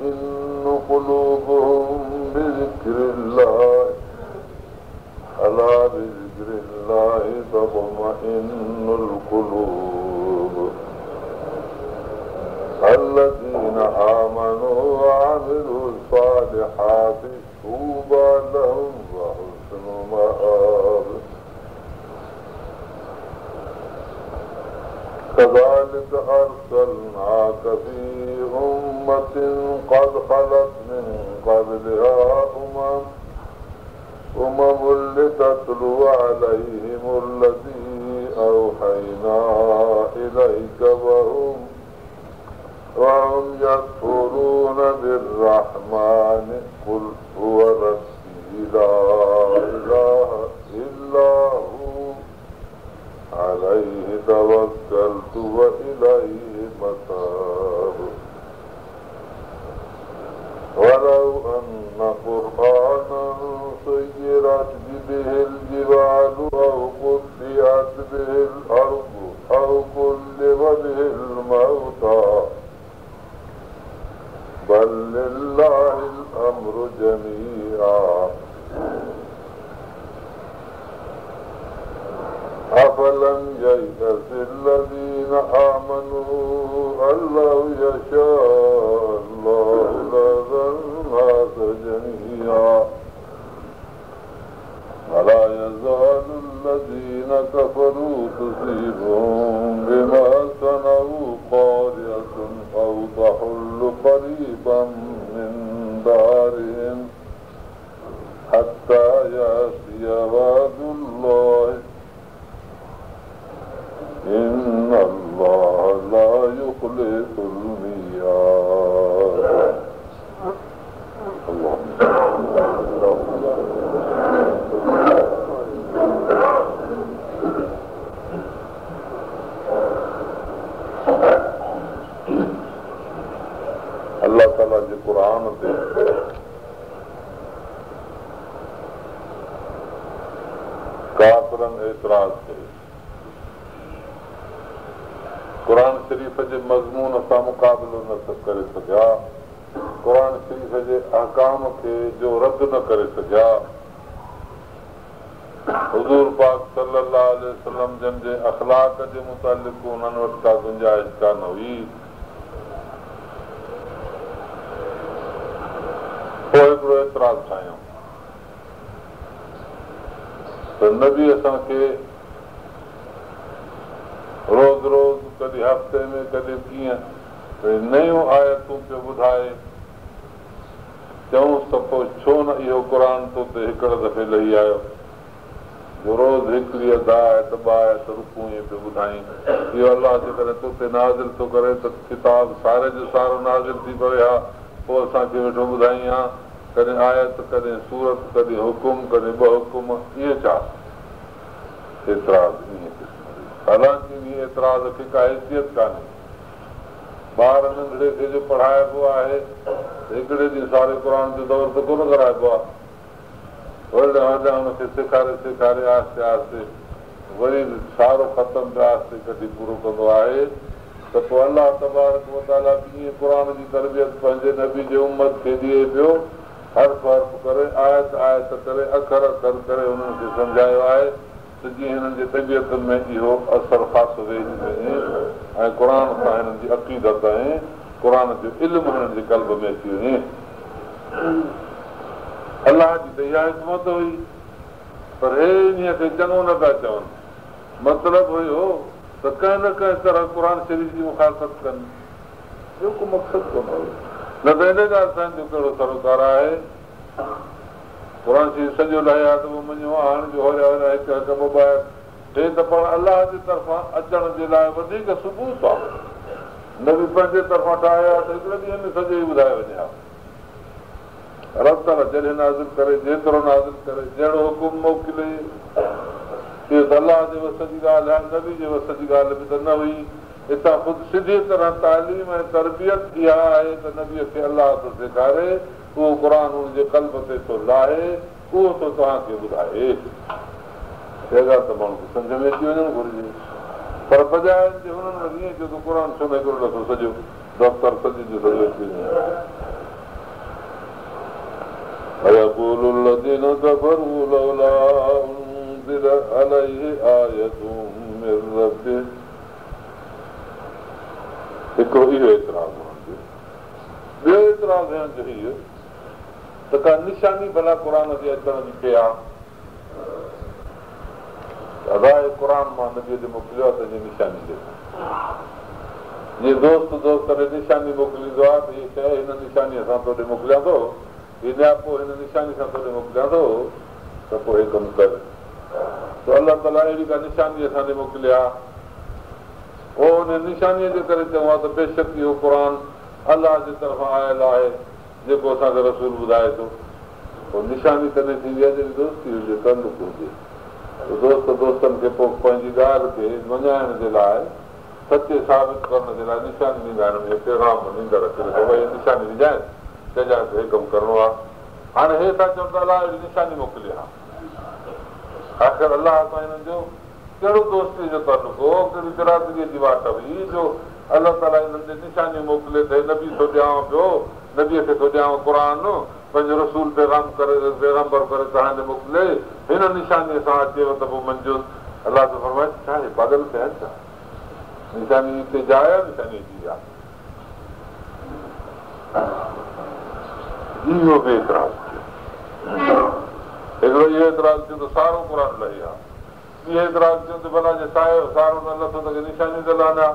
وتطمئن قلوبهم بذكر الله ألا بذكر الله تطمئن القلوب. الذين آمنوا وعملوا الصالحات طوبى لهم وحسن مآب. كذلك أرسلناك في أمة قد خلت من قبلها أمم لتتلو عليهم الذي أوحينا إليك وهم يكفرون بالرحمن. قل هو ربي لا إله إلا هو عليه توكلت وإليه متاب. ولو أن قرآنا سيرت به الجبال أو قطعت به الأرض أو كلم به الموتى بل لله الأمر جميعا. أفلم ييأس الذين آمنوا أن لو يشاء الله لهدى الناس جميعا. ولا يزال الذين كفروا تصيبهم بما صنعوا قارعة أو تحل قريبا من دارهم حتى يأتي وعد الله. إن الله لا يخلف الميعاد. الله تعالى جي قرآن تي ڪافرن اعتراض ڪيو. قرآن شريف جي مضمون سان مقابلو نه ڪري سگهيا، قرآن شريف جي احڪام کي جو رد نه ڪري سگهيا. حضور پاڪ صلي الله عليه وسلم جن جي اخلاق جي متعلق انهن وٽ ڪا گنجائش ڪانه هئي. پوءِ هڪڙو اعتراض ٺاهيون ته نبي اسان کي روز روز ڪڏهن هفتي ۾ ڪڏهن ڪيئن نيون آيتون پيو ٻڌائي. چئونس ته پوءِ ڇو نه اهو قرآن تو تي هڪڙي دفعي لهي آيو جو روز هڪڙي اڌ آيت ٻه آيت رڪون ائين پيو ٻڌائين. اهو الله جيڪڏهن تو تي نازل ٿو ڪري ته ڪتاب ساري جو سارو نازل ٿي پوي ها، پوءِ اسان کي ويٺو ٻڌائين ها. ڪڏهن آيت، ڪڏهن سورت، ڪڏهن حڪم، ڪڏهن ٻه حڪم، اهو ڇا اعتراض ائين قسم. حالانڪه ان اعتراض کي ڪا حيثيت ڪانهي. ٻار ننڍڙي کي جو پڙهائبو آهي هڪڙي ڏينهن ساري قرآن جو دور ته ڪونه ڪرائبو آهي. وري هوڏي هن کي سيکاري سيکاري آهستي آهستي وري سارو ختم به آهستي ڪڍي پورو ڪندو آهي. ته پوءِ الله تبارڪ و تعاليٰ به ائين قرآن جي تربيت پنهنجي نبي جي امت کي ڏئي پيو. حرف حرف ڪري، آيت آيت ڪري، اکر اکر ڪري هنن کي سمجهايو آهي ته جيئن هنن جي طبيعت ۾ اهو اثر خاص ويهي وڃي ۽ قرآن سان هنن جي عقيدت ۽ قرآن جو علم هنن جي قلب ۾ اچي وڃي. الله جي ته اها حڪمت هئي، پر هي انهيءَ کي چڱو نه پيا چون. مطلب هيو ته ڪنهن نه ڪنهن طرح قرآن شريف جي مخالفت ڪن، ٻيو ڪو مقصد ڪونه هيو. نه ته هن ڳالهه سان جو ڪهڙو سروڪار آهي؟ قرآن شريف سڄو لهي آهي ته پوءِ مڃيو. هاڻي جو هوريان هوريان هڪ هڪ ٻه ٻه هي ته پاڻ الله جي طرفان اچڻ جي لاءِ وڌيڪ ثبوت آهي. نه به پنهنجي طرفان ٺاهي آهي ته هڪڙي ڏينهن ۾ سڄو ئي ٻڌائي وڃي ها. رب تعاليٰ جڏهن نازل ڪري، جيترو نازل ڪري، جهڙو حڪم موڪلي، اهو ته الله جي وس جي ڳالهه آهي، نبي جي وس جي ڳالهه به ته نه هئي. هتان خود سڌي طرح تعليم ۽ تربيت اها آهي ته نبيءَ کي الله ٿو سيکاري، اهو قرآن هن جي قلب تي ٿو لاهي، اهو ٿو توهان کي ٻڌائي. اها ڳالهه ته ماڻهو کي سمجهه ۾ اچي وڃڻ گهرجي. پر بجاءِ هنن وري ائين چيو ته قرآن ڇو نه هڪڙو دفعو سڄو دفتر سڄي جو سڄو اچي وڃي. ويقول الذين ڪفروا لولا انزل عليه آية من ربه هڪڙو اهو اعتراض هنن جو. ٻيو اعتراض هنن جو هيء ته ڪا نشاني ڀلا قرآن جي اچڻ جي ٿئي ها ته ادا هي قرآن مان نبيء ڏي موڪليو آهي تنهن جي نشاني ڏيکار. جيئن دوست دوست ڏي نشاني موڪليندو آهي ته هيء شيء هن نشانيء سان تو ڏي موڪليان ٿو، هي نياپو هن نشاني سان تو ڏي موڪليان ٿو ته پوء هي ڪم ڪر. ته الله تعاليٰ اهڙي ڪا نشاني اسان ڏي موڪلي ها. پوء انهيء نشانيء جي ڪري چئون ها ته بيشڪ اهو قرآن الله جي طرفان آيل آهي جيڪو اسان کي رسول ٻڌائي ٿو. پوء نشاني تڏهن ٿيندي آهي جڏهن دوستي هجي، تعلق هجي. ته دوست دوستن کي پوء پنهنجي ڳالهه کي مڃائڻ جي لاء، سچي ثابت ڪرڻ جي لاء نشاني ڏيندا آهن. انهيء پيغام ڏيندڙ کي ته بابا هيء نشاني ڏجانء، چئجانء ته هي ڪم ڪرڻو آهي. هاڻي هي ٿا چون ته الله اهڙي نشاني موڪلي ها. آخر الله سان هنن جو ڪهڙو دوستيء جو تعلق هو، ڪهڙي برادريء جي واٽ هئي جو الله تعاليٰ انهن ڏي نشانيون موڪلي ته هي نبي ٿو ڏيانو پيو، نبيء کي ٿو ڏيانو قرآن، پنهنجو رسول پيغام ڪري، پيغمبر ڪري توهان ڏي موڪلي، هن نشانيء سان اچيو ته پوء مڃجوس. الله ٿو فرمائي ته ڇا هي پاڳل ٿيا آهن ڇا؟ نشاني هتي جاء آهي نشانيء جي اها. اهو به اعتراض ٿيو. هڪڙو اهو اعتراض ٿيو ته سارو قرآن لهي ها. ٻيو اعتراض ٿيو ته ڀلا جي سارو نه لٿو ته ڪي نشانيون ته لهن ها.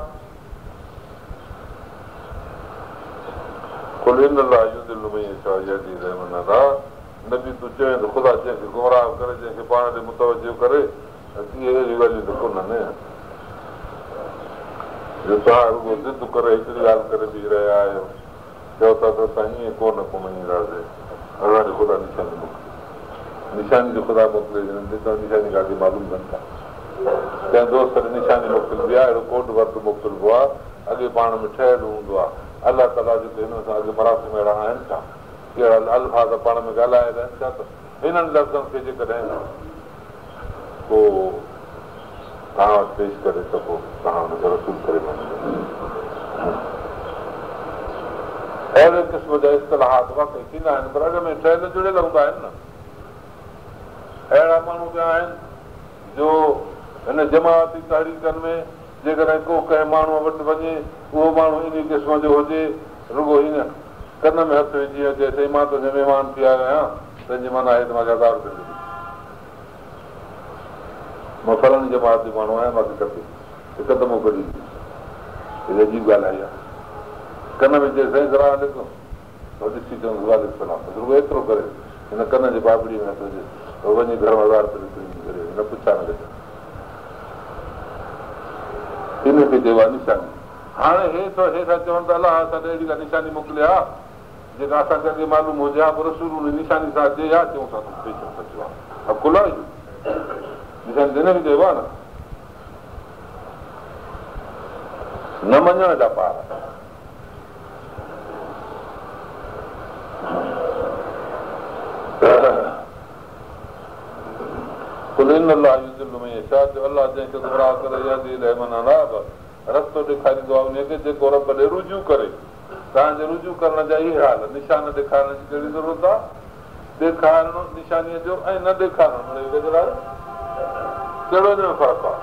قل ان الله يضل من يشاء ويهدي اليه من اناب نبي تون چوين ته خدا جنهن کي گمراهه ڪري جنهن کي پاڻ ڏي متوجه ڪري اهي اهڙيون ڳالهيون ته ڪونهن جو توهان رڳو ضد ڪري هڪڙي ڳالهه ڪري بيهي رهيا آهيو چئو ٿا ته اسان ائين ڪو نه ڪو مڃينداسين اسان کي خدا نشاني موڪلي نشاني جو خدا موڪلي هنن ڏي توهان نشاني کان اڳي معلوم ڪن ٿا ڪنهن دوست ڏي نشاني موڪلبي آهي اهڙو ڪوڊ ورڊ موڪلبو آهي اڳي پاڻ ۾ ٺهيل هوندو آهي الله تعاليٰ جيڪي هنن سان اڳي مراسم اهڙا آهن ڇا ڪي اهڙا الفاظ پاڻ ۾ ڳالهايل آهن ڇا ته هنن لفظن کي جيڪڏهن ڪو توهان وٽ پيش ڪري ته پوء توهان ان کي رسول ڪري مڃجو. اهڙي قسم جا اصطلاحات واقعي ٿيندا آهن پر اڳ ۾ ٺهيل جڙيل هوندا آهن نه. اهڙا ماڻهو به آهن جو هن جماعتي تحريڪن ۾ جيڪڏهن ڪو ڪنهن ماڻهوء وٽ وڃي اهو ماڻهو انهي قسم جو هجي رڳو هن ڪن ۾ هٿ وجهي ۽ چئي سائين مان تنهنجو مهمان ٿي آيو آهيان تنهن جي معنيٰ آهي ته مان کي هزار روپيا ڏي. مان فلاڻي جماعت جو ماڻهو آهيان مان کي کپي هڪ دمو ڪڍي ڏي. هي عجيب ڳالهه آئي آهي. ڪن ۾ چئي سائين سلام عليڪم هو ڏسي چوندس وعليڪم سلام بس رڳو ايترو ڪري هن ڪن جي پاپڙيء ۾ هٿ وجهي هو وڃي گهر مان هزار روپيا کڻي گهري نه پڇا نه ڳڇا. ان کي چئبو آهي نشاني. هاڻي هي ٿو هي ٿا چون ته الله اسان ڏي اهڙي ڪا نشاني موڪلي ها جيڪا اسان کي اڳي معلوم هجي ها پوء رسول ان نشاني سان اچي ها چئون ها ته بيشڪ سچو آهي عقل آهي اهو نشاني ته هن کي چئبو آهي نه نه مڃڻ جا پار. قل ان الله يضل من يشاء جو الله جنهن کي گمراهه ڪري يهدي اليه من اناب رستو ڏيکاريندو آهي انهيء کي جيڪو رب ڏي رجوع ڪري. توهان جي رجوع ڪرڻ جا اهي حال، نشان ڏيکارڻ جي ڪهڙي ضرورت آهي؟ ڏيکارڻ نشانيء جو ۽ نه ڏيکارڻ مڙئي هڪ جهڙا آهن. ڪهڙو ان ۾ فرق آهي؟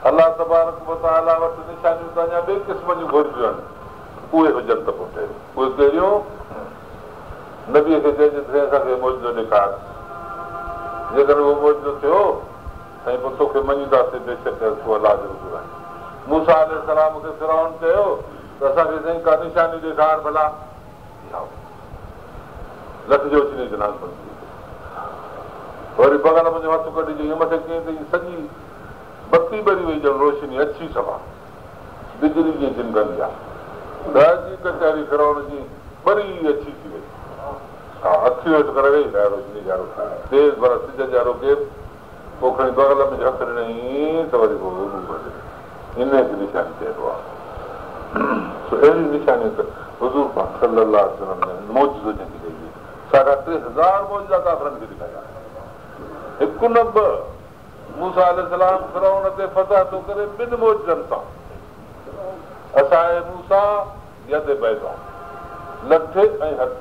الله تبارڪ وتعاليٰ وٽ نشانيون ته اڃا ٻئي قسم جون گهربيون آهن، اهي هجن ته پوء ٺهيو. اهي ڪهڙيون؟ نبيء کي چئجي ته سائين اسان کي معجزو ڏيکار. جيڪڏهن اهو معجزو ٿيو سائين پوء توکي مڃينداسين بيشڪ تون الله جو رسول آهين. موسيٰ عليه السلام کي فرعون چيو ته اسان کي سائين ڪا نشاني ڏيکار ڀلا. اها هئي. لٺ جو اڇلي ته نانگ بڻجي ويو. وري بغل منجهه هٿ ڪڍي جو ائين مٿي ڪيائين ته ائين سڄي بتي ٻري وئي ڄڻ روشني اڇي صفا بجلي جيئن چمڪندي آهي. سڄي ڪچهري فرعون جي ٻري اڇي ٿي وئي. ها اکيون هيٺ ڪري ويهي رهيا روشني جهڙو تيز ڀلا سج جهڙو ڪير پوء کڻي بغل ۾ هٿ ڏنائين ته وري پوء نور هلي انهيء کي نشاني چئبو آهي. سو اهڙيون نشانيون ته حضور پاڪ صلي الله عليه وسلم جن معجزو جنهن کي چئجي ساڍا 3000 معجزا ڪافرن کي ڏيکاريا هڪ نه ٻه. موسيٰ عليه السلام فرعون تي فتح ٿو ڪري ٻن معجزن سان، عصاء موسيٰ يد بيضاء، لٺ ۽ هٿ.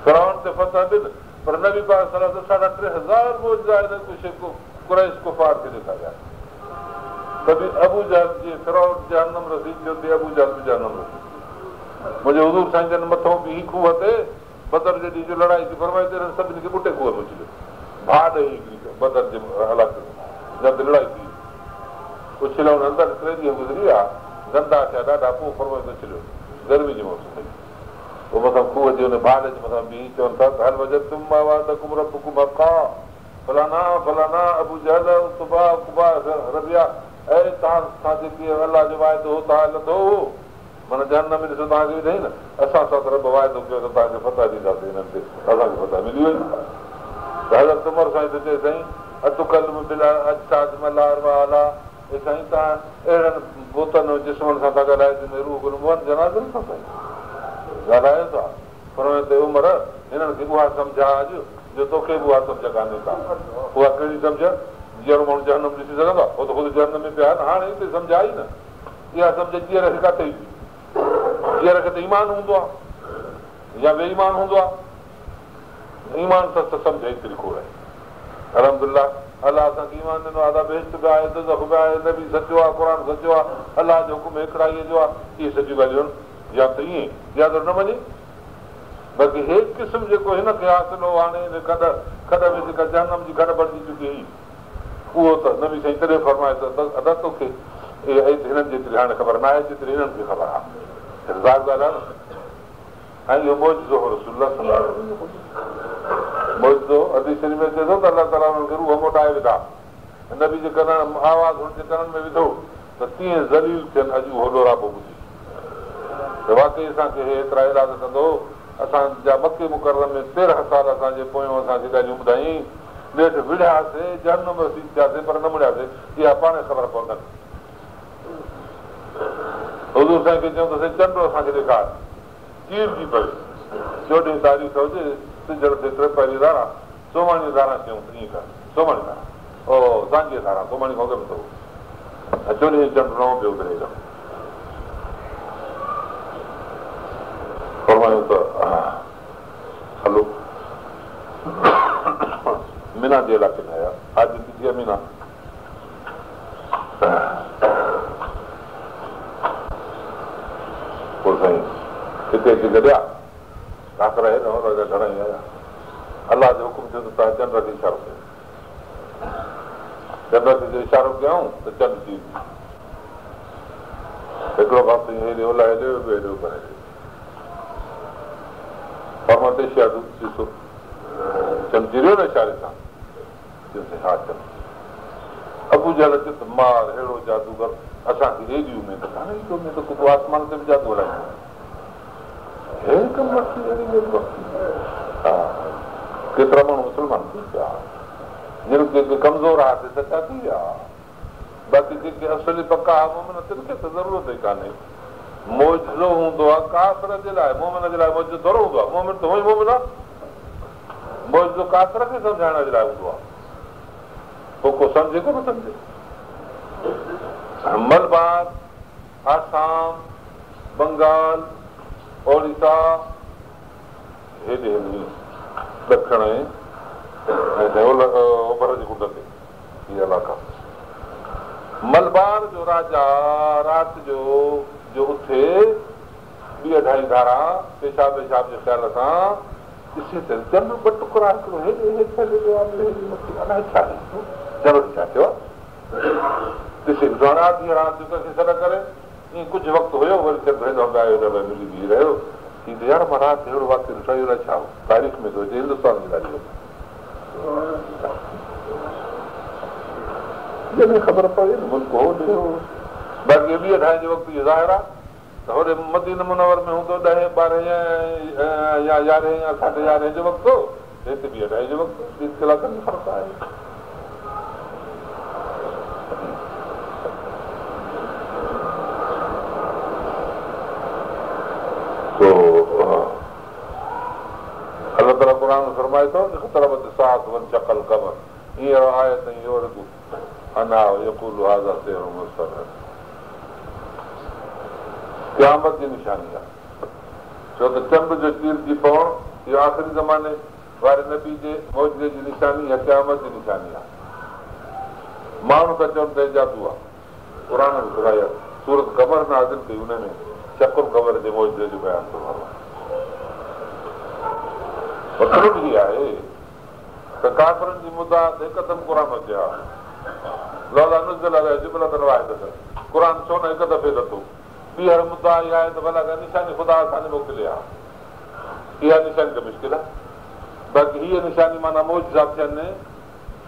فرعون تي فتح ڏن، پر نبي پاڪ صلي الله عليه وسلم 3500 معجزا هن قريش ڪفار کي ڏيکاريا. ته به ابو جهل جيئن فرعون جهنم رسيد ٿيو تيئن ابو جهل به جهنم رسيد ٿيو. منهنجي حضور سائين جن مٿئون بيهي کوهه تي بدر جي ڏينهن جو لڙائي ٿي فرمائي ته انهن سڀني کي ٻٽي کوهه ۾ اڇليو. ڀاڏ هئي هڪڙي بدر جي علائقي ۾ جتي لڙائي ٿي. اڇليائون اندر ٽي ڏينهن گذري ويا. گندا ٿيا ڏاڍا پوء فرمايو ته اڇليو. گرمي جي موسم هئي. پوء مٿان کوهه جي ان ڀاڏ جي مٿان بيهي چون ٿا ته هل وجدتم ما وعدڪم ربڪم حقا فلانا فلانا ابو جهل عتبه عقبه ربيعه اي توهان سان جيڪي الله جو واعدو هو توهان لڌو هو معنيٰ جهنم ۾ ڏسو توهان کي وڌائين نه اسان سان ته رب واعدو ڪيو ته توهان کي فتح ڏينداسين انهن تي اسان کي فتح ملي وئي ته حضرت عمر سائين ٿو چئي سائين اتڪلم بالاجساد ما لا ارواح لها اي سائين توهان اهڙن بتن ۽ جسمن سان ٿا ڳالهايو جن ۾ روح ڪونهي مئن جنازن سان سائين ڳالهايو ٿا فرمايو ته عمر هنن کي اها سمجهه آ اڄ جو توکي به اها سمجهه ڪانهي ڪا اها ڪهڙي سمجهه جيئرو ماڻهو جهنم ڏسي سگهندو آ هو ته خود جهنم ۾ پيا آهن هاڻي هتي سمجهه آئي نه اها سمجهه جيئري کي ڪاٿي ايندي؟ جيئري کي ته ايمان هوندو آهي يا بي ايمان هوندو آهي. ايمان سان ته سمجهه ايتري کوڙ آهي. الحمدلله الله اسان کي ايمان ڏنو آهي ته بهشت به آهي دوزخ به آهي نبي سچو آهي قرآن سچو آهي الله جو حڪم هيڪڙائيء جو آهي اهي سچيون ڳالهيون آهن يا ته ائين يا ته نه مڃي باقي هي قسم جيڪو هن کي حاصل هو هاڻي هن کڏ کڏ ۾ جيڪا جهنم جي کڏ بڻجي چڪي هئي اهو ته نبي سائين تڏهن فرمايو ته ادا توکي هنن جيتري هاڻي خبر ناهي جيتري هنن کي خبر آهي. ظاهر ڳالهه آهي نه ۽ اهو معجزو هو رسول الله صلي الله عليه وسلم جو معجزو حديث شريف ۾ اچي ٿو ته الله تعاليٰ انهن کي روح موٽائي وڌا ۽ نبي جي ڪنن آواز هن جي ڪنن ۾ وڌو ته تيئن ذليل ٿين اڄ اهو ڏوراپو ٻڌي ته واقعي اسان کي هي ايترا ايلاز ڪندو اسان جا مڪي مڪرم ۾ 13 سال اسان جي پويون اسان کي ڳالهيون ٻڌايائين نيٺ وڙهياسي، جهنم رسيد ٿياسي، پر نه مڙياسي، اها پاڻهي خبر پوندن. حضور سائين کي چيون ته سائين چنڊ اسان کي ڏيکار، چيرجي پوي. چوڏهين تاريخ هجي، سج لٿي ٽيپهري ڌاران، سومهاڻيء ڌاران چيون ته ائين ڪر، سومهاڻي ڌاران، او سانجهيء ڌاران، سومهاڻي کان اڳ ۾ ٿو ۽ چوڏهين چنڊ نئون پيو اڀري. فرمايو ته. هلو منيٰ جي علائقي ۾ آيا. حج تي ٿيا منيٰ. پوء سائين هتي اچي گڏيا. ڪافر آهي نه هن جا گهڻا ئي آيا. الله جو حڪم ٿيو ته توهان چنڊ کي اشارو ڪيو. چنڊ کي جو اشارو ڪيائون ته چنڊ چيرجي ويو. هڪڙو پاسو هيڏي اولهه هليو ويو ٻيو هيڏي اوڀر هليو ويو. فرمايو ته اشهدوا ڏسو چنڊ چيريو نه اشاري سان چيوسين ها چنڊ ابو جهل چيو ته مار ههڙو جادوگر اسان کي ايڏي اميد ڪانه هئي اميد ڪو آسمان تي به جادو هلائيندو هي ڪم وٺي اهڙي بدبختي ها ڪيترا ماڻهو مسلمان ٿي پيا جن ڪي ڪمزور هئا سي سچا ٿي ويا باقي جيڪي اصلي پڪا ها مؤمن تن کي ته ضرورت ئي ڪانهي. معجزو هوندو آهي ڪافر جي لاء مؤمن جي لاء معجزو ٿورو هوندو آهي. مؤمن ته هونئن ئي مؤمن آهي. معجزو ڪافر کي سمجهائڻ جي لاء هوندو آهي. پوء ڪو سمجهي ڪو نه سمجهي. ملبار، آسام، بنگال، اوڙيسا هيڏي هلي ڏکڻ ۽ اوڀر جي ڪنڊ تي. هي علائقا ملبار جو راجا رات جو جو اٿي ٻي اڍائي ڌاران پيشاب ويشاب جي خيال سان ڏسي ته چنڊ ٻه ٽڪرا هڪڙو هيڏي هيٺ هليو ويو آهي ٻيو هيڏي مٿي الائي ڇا آهي چنڊ کي ڇا ٿيو آهي ڏسي بيٺو هاڻي آڌيء رات جو ڪنهن کي سڏ ڪري ائين ڪجهه وقت هيو وري چنڊ هيڏانهن به آيو هيڏانهن به ملي بيهي رهيو چي ته يار مان رات اهڙو واقعو ڏٺو آهي اهو الائي ڇا هو تاريخ ۾ ٿو اچي هندستان جي تاريخ ۾ جڏهن خبر پوي ته ملڪ هو ڏي هو. باقي ٻي اڍائي جو وقت اهو ظاهر آهي ته هوڏي مدينه منور ۾ هوندو ڏهين ٻارهين يا يارهين يا ساڍي يارهين جو وقت هو هتي ٻي اڍائي جو وقت ٻن ڪلاڪن جو فرق آهي. سو الله تعاليٰ قرآن ۾ فرمائي ٿو، اقتربت الساعة وانشق القمر ان يروا آية يعرضوا عنها ويقولوا هذا سحر مستمر قيامت جي نشاني آهي ڇو ته چنڊ جو چيرجي پوڻ اهو آخري زماني واري نبي جي معجزي جي نشاني يا قيامت جي نشاني آهي. ماڻهو ٿا چون ته هي جادو آهي. قرآن ۾ خدا اها سورت قمر نازل ڪئي ان ۾ شق القمر جي معجزي جو بيان ٿو فرمائي. مطلب هي آهي ته ڪافرن جي مدعا ته هڪدم قرآن اچي ها. لولا نزل عليه جملة واحدة قرآن ڇو نه هڪ دفعي لٿو؟ ٻيهر مدعا اها آهي ته ڀلا ڪا نشاني خدا اسان کي موڪلي ها. اها نشاني ته مشڪل آهي. باقي هيء نشاني معنيٰ معجزا ٿين،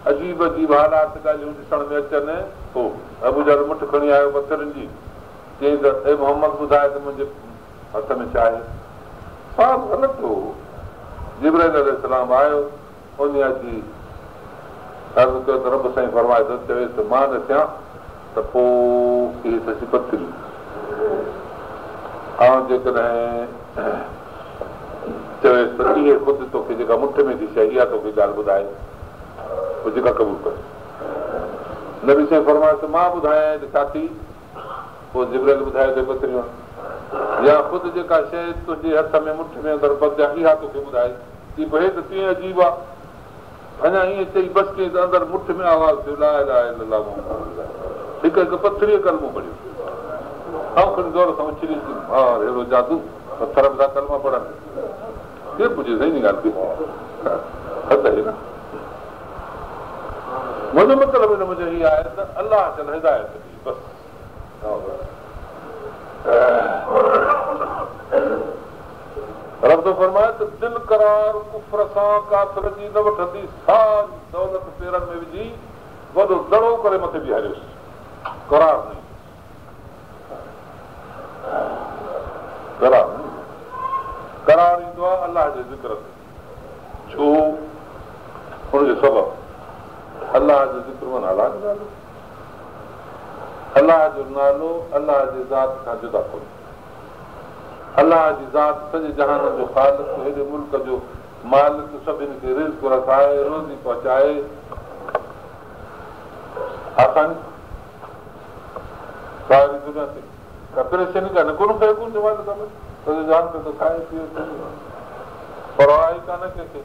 عجيب عجيب حالات ڳالهيون ڏسڻ ۾ اچن. پوء ابوجهل مٺ کڻي آيو پٿرن جي، چيائين ته اي محمد ٻڌاء ته منهنجي هٿ ۾ ڇا آهي؟ سوال غلط هو. جبرائيل عليه السلام آيو، انهيء اچي عرض ڪيو ته رب سائين فرمائي ٿو چويس ته مان نه ٿيان ته پوء اهي ٿيسي پٿريون. آئون جيڪڏهن چويس ته اهي خود توکي جيڪا مٺ ۾ ٿي شيء اها توکي ڳالهه ٻڌائي پوء جيڪا قبول ڪري. نبي سائين فرمايو ته مان ٻڌايانء ته ڇا ٿي؟ پوء جبرائيل ٻڌايو ته پٿريون آهن. يا خود جيڪا شيء تنهنجي هٿ ۾ مٺ ۾ اندر بند آهي اها توکي ٻڌائي. چي پوء هي ته تيئن عجيب آ. اڃا ائين چئي بس ڪيائين ته اندر مٺ ۾ آواز ٿيو لا اله الا الله محمد رسول الله هڪ هڪ پٿريء ڪلمو پڙهيو. آئون کڻي زور سان اڇلي چيم ڀار ههڙو جادو پٿر به ٿا ڪلما پڙهن. ڪير پڇي سائين ان ڳالهه کي حد آهي نه. منهنجو مطلب ان منجهه هي آهي ته الله جل هدايت ڏي بس. رب ٿو فرمائي ته دل قرار ڪفر سان ڪافر جي نه وٺندي ساري دولت پيرن ۾ وجهي وڏو دڙو ڪري مٿي بيهاريوس قرار نه ايندس قرار نه ايندو قرار ايندو آهي الله جي ذڪر تي ڇو ان جو سبب الله جو ذڪر معنيٰ الله جو نالو الله جو نالو الله جي ذات کان جدا ڪونهي. الله جي ذات سڄي جهان جو خالق، هيڏي ملڪ جو مالڪ، سڀني کي رزق رسائي، روزي پهچائي، آساني سان ساري دنيا تي ڪا پريشاني ڪانهي، ڪن فيڪون جو مالڪ آهي، سڄو جهان پيو ٿو کائي پيئي پرواهه ئي ڪانهي ڪنهن کي.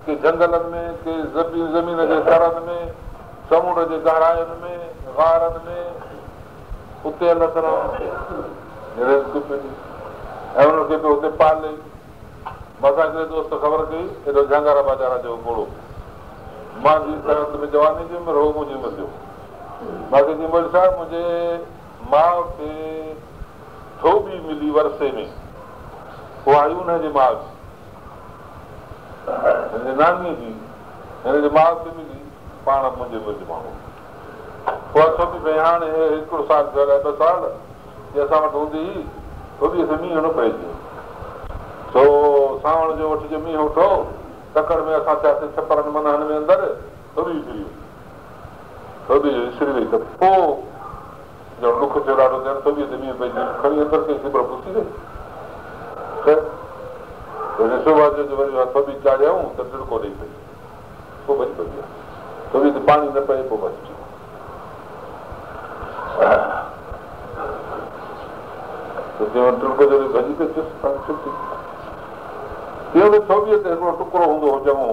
ڪي جهنگلن ۾، ڪي زمين جي ترن ۾، سمنڊ جي گهراين ۾، غارن ۾، اتي الله تعاليٰ انهن کي رزق پيو ڏئي ۽ انهن کي پيو اتي پالي. مان سان هڪڙي دوست خبر ڪئي، ايڏو جهانگارا باجارا جو پوڙهو، مانجي سنت ۾ جواني جي عمر هو، منهنجي عمر جو. مان کي چيائين مولوي صاحب منهنجي ماء کي ٿوٻي ملي ورثي ۾، اها هئي انهيء جي ماء جي. هن جي نانيء جي هن جي ماء کي ملي، پاڻ منهنجي عمر جو ماڻهو هو. اها ٿوٻي ڀئي هاڻي هڪڙو سال ٿيو الائي ٻه سال، جي اسان وٽ هوندي هئي. ٿوٻيء کي مينهن نه پئجي. سو سانوڻ جو وٺجي مينهن اٺو، تڪڙ ۾ اسان ٿياسين ڇپرن منهن ۾ اندر، ٿوٻي وسري وئي. ٿوٻي جو وسري وئي ته پوء ڄڻ ڏک ٿيو ڏاڍو ڄڻ ٿوٻيء تي مينهن پئجي ويو. کڻي اندر ڪئيسين پر پسي وئي. خير وري صبح جو جو وري اها ٿوٻي چاڙهيائون ته ٽڙڪو ڏئي پئي. پوء ڀڄي پئي آهي. ٿوٻيء تي پاڻي نه پئي پوء بس ٺيڪ. ته جيئن ٽڙڪو جو ڏئي ڀڄي پئي چس پاڻي ڇٽي. تيئن ان ٿوٻيء تي هڪڙو ٽڪرو هوندو هو چڱو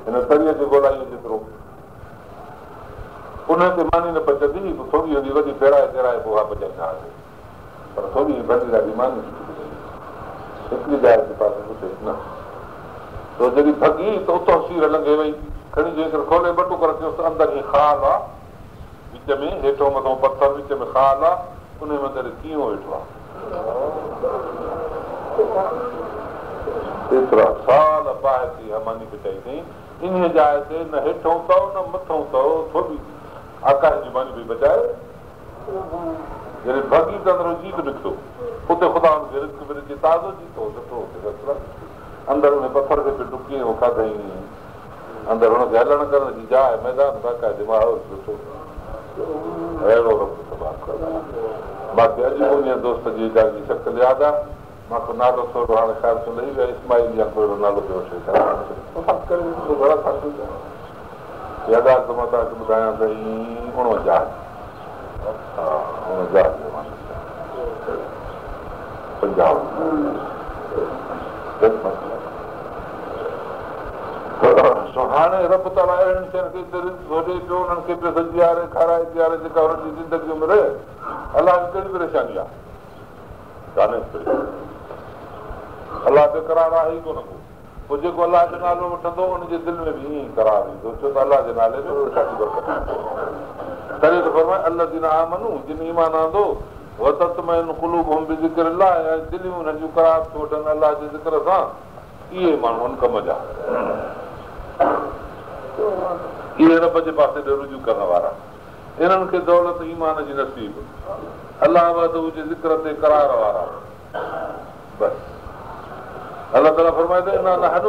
هن تريء جي گولائيء جيترو. انهيء تي ماني نه پچندي هئي، پوء ٿوٻي هوندي وڏي ڦيرائي چيرائي پوء اها پچائيندا هئاسين. پر ٿوٻي جي ڀلي ڏاڍي ماني سٺي پچندي هئي. هڪڙي جاء تي پاسي پٺي نه. سو جڏهن ڀڳي ته اتان سير لنگهي وئي. کڻي جيڪر کولي ٻه ٽڪر ڪيس ته اندر هي خال آ. وچ ۾ هيٺون مٿون پٿر وچ ۾ خال آ. انهيء ۾ اندر ڪينئون ويٺو آ. ايترا سال باهه تي اها ماني پچائي اٿئين. انهيء جاء تي نه هيٺئون تئو نه مٿئون تئو، ٿوٻي آڪاش جي ماني پئي پچائي. جڏهن ڀڳي ته اندرون جيت نڪتو. اتي خدا هن کي رزق به ڏني، تازو جيت هو، سٺو هو، فرسٽ ڪلاس. اندر انهي پٿر کي پيو ٽڪي ۽ اهو کاڌائين. اندر هن کي هلڻ ڪرڻ جي جاء، ميدان باقاعدي ماحول سٺو. اهڙو رب تبارڪ وتعاليٰ. مان کي اڄ به انهيء دوست جي ويچاري جي شڪل ياد آ. مان کان نالو ٿورو هاڻي خيال سان لهي ويو آهي اسماعيل يا ڪو اهڙو نالو پيو وٺي ويچارو وفات ڪري ويو گهڻا سال ٿي ويا اها ڳالهه ته مان توهان کي ٻڌايان سائين 49 ها 49 جي زماني جي 50. سو هاڻي رب تعاليٰ اهڙين شين کي هتي رزق ٿو ڏئي پيو، انهن کي پيو ٿو جياري، کارائي پياري، جيڪا هنن جي زندگي عمر الله کي ڪهڙي پريشاني آهي؟ ڪانهي پريشاني. الله بيقرار آهي ئي ڪونه ڪو. پوء جيڪو الله جو نالو وٺندو ان جي دل ۾ به ائين ئي قرار ايندو، ڇو ته الله جي نالي ۾ ڏاڍي برڪت آهي. تڏهن ته فرمائي الذين آمنوا جن ايمان آندو وتطمئن قلوبهم بذڪر الله ۽ دليون انهن جون قرار ٿيون وٺن الله جي ذڪر سان، اهي ماڻهو آهن ڪم جا، اهي رب جي پاسي ڏي رجوع ڪرڻ وارا، انهن کي دولت ايمان جي نصيب، الله وحده جي ذڪر تي قرار وارا. بس الله تعاليٰ فرمائي ٿو انا نحن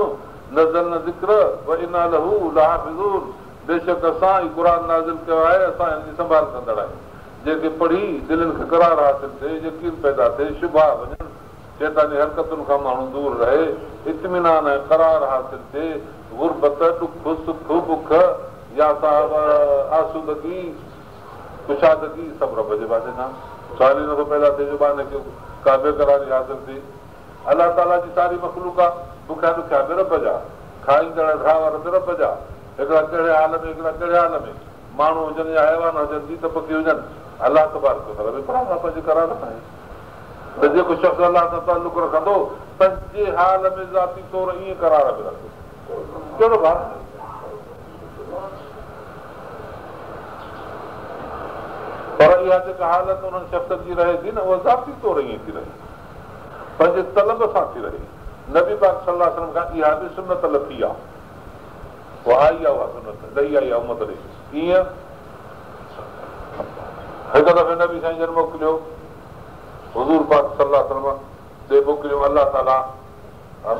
نزلنا الذڪر وانا له لحافظون بيشڪ اسان ئي قرآن نازل ڪيو آهي اسان هن جي سنڀال ڪندڙ آهيون جنهن کي پڙهي دلين کي قرار حاصل ٿئي يقين پيدا ٿئي شبها وڃن شيطاني حرڪتن کان ماڻهو دور رهي اطمينان ۽ قرار حاصل ٿئي غربت ڏک سک بک يا صاحب آسودگي ڪشادگي سڀ رب جي پاسي کان. سوال ئي نٿو پيدا ٿئي جو ٻانهي کي ڪا بيقراري حاصل ٿئي. الله تعاليٰ جي ساري مخلوق آ، بکيا ڏکيا به رب جا، کائيندڙ ڍاور به رب جا، هڪڙا ڪهڙي حال ۾ هڪڙا ڪهڙي حال ۾، ماڻهو هجن يا حيوان هجن، جيت پکي هجن، الله تبارڪ وتعاليٰ بيقرار آ پنهنجي قرار سان آهي ته جيڪو شخص الله سان تعلق رکندو پنهنجي حال ۾ ذاتي طور ائين قرار ۾ رهندو. ڪهڙو ڀار؟ پر اها جيڪا حالت انهن شخصن جي رهي ٿي نه اها ذاتي طور ائين ٿي رهي، پنهنجي طلب سان ٿي رهي. نبي پاڪ صلي الله عليه وسلم کان اها به سنت لٿي آهي، اها آئي آهي اها سنت لهي آئي آهي امت ڏي. ائين هڪ دفعي نبي سائين جن موڪليو، حضور پاڪ صلي الله عليه وسلم ڏي موڪليو الله تعاليٰ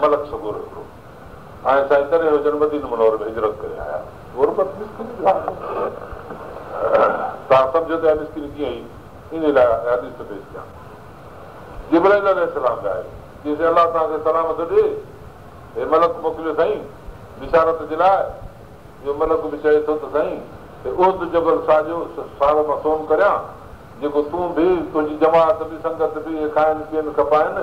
ملڪ سڳورو هڪڙو ۽ سائين تڏهن هو جن مدينه منور ۾ هجرت ڪري آيا. غربت مسڪيني جو حال توهان سمجهو ته اها مسڪيني ڪيئن هئي انهي لاء حديث ٿو پيش ڪيان. جبرائيل عليه السلام به آيو چيس الله توهان کي سلام ٿو ڏئي هي ملڪ موڪليو سائين بشارت جي لاء اهو ملڪ به چئي ٿو ته سائين هي احد جبل ساڄو سارو مان سون ڪريان جيڪو تون به، تنهنجي جماعت به، سنگت به اهي کائن پيئن کپائن،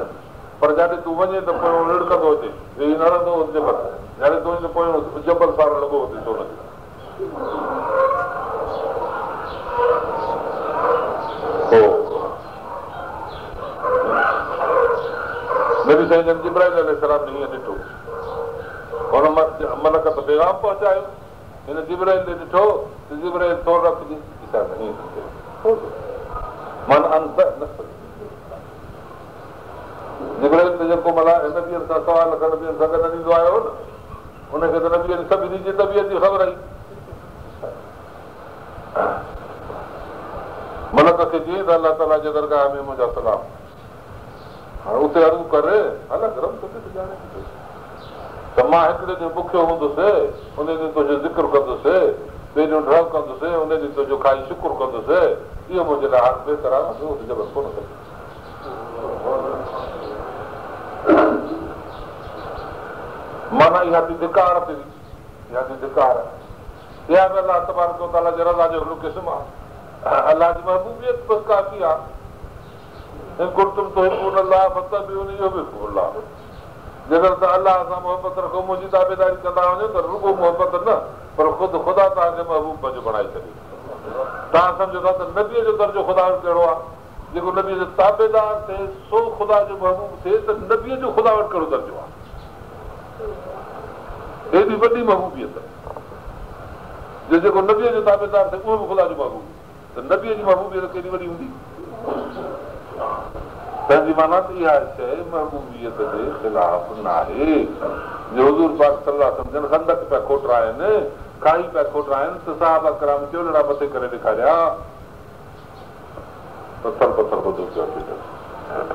پر جاڏي تون وڃين ته پويون رڙڪندو اچي، ويهي نه رهندو احد جبل، جاڏي تون وڃين ته پويون جبل سارو لڳو اچي سون جو. پوء نبي سائين جن جبرائيل عليه السلام ۾ هيئن ڏٺو، هن ملڪ ته پيغام پهچايو. هن جبرائيل ڏي ڏٺو ته جبرائيل ٿورو رکجي اشارو ائين ٿو ڪري من انت نه جبرائيل ته جيڪو ملائڪ نبين سان سوا لک نبين سان گڏ ايندو آيو هو نه ان کي ته نبين سڀني جي طبيعت جي خبر هئي ملڪ کي چيائين ته الله تعاليٰ جي درگاهه ۾ منهنجا سلام هاڻ اتي عرض ڪر، الڳ رب توکي ٿو ڄاڻي ٿو ته مان هڪڙي ڏينهن بکيو هوندس، ان ڏينهن تنهنجو ذڪر ڪندس، ٻئي ڏينهن ڍؤ ڪندس، ان ڏينهن تنهنجو کائي شڪر ڪندس، اهو منهنجي لاء هاڻ بهتر آهي، ٻيو ته جبل ڪونه کپي. معنيٰ اها ٿي ڌڪار ٿي، اها ٿي ڌڪار. اها به الله تبارڪ وتعاليٰ جي رضا جو هڪڙو قسم آهي. الله جي محبوبيت بس ڪافي آهي. ان ڪنتم تحبون الله فاتبعوني يحببڪم الله جيڪڏهن توهان الله سان محبت رکو منهنجي تابعداري ڪندا وڃو ته رڳو محبت نه پر خود خدا توهان کي محبوب پنهنجو بڻائي ڇڏي. توهان سمجهو ٿا ته نبيء جو درجو خدا وٽ ڪهڙو آهي؟ جيڪو نبيء جو تابعدار ٿئي سو خدا جو محبوب ٿئي ته نبيء جو خدا وٽ ڪهڙو درجو آهي؟ ايڏي وڏي محبوبيت جو جيڪو نبيء جو تابعدار ٿئي اهو به خدا جو محبوب. ته نبيء جي محبوبيت ڪيڏي وڏي هوندي؟ تنهن جي معنيٰ ته اها شيء محبوبيت جي خلاف ناهي جو حضور پاڪ صلي الله عليه وسلم جن خندق پيا کوٽرائن، کاهي پيا کوٽرائن ته صحابه ڪرام چولڙا مٿي ڪري ڏيکاريا، پٿر پٿر ٻڌو پيو آهي پيٽ تي،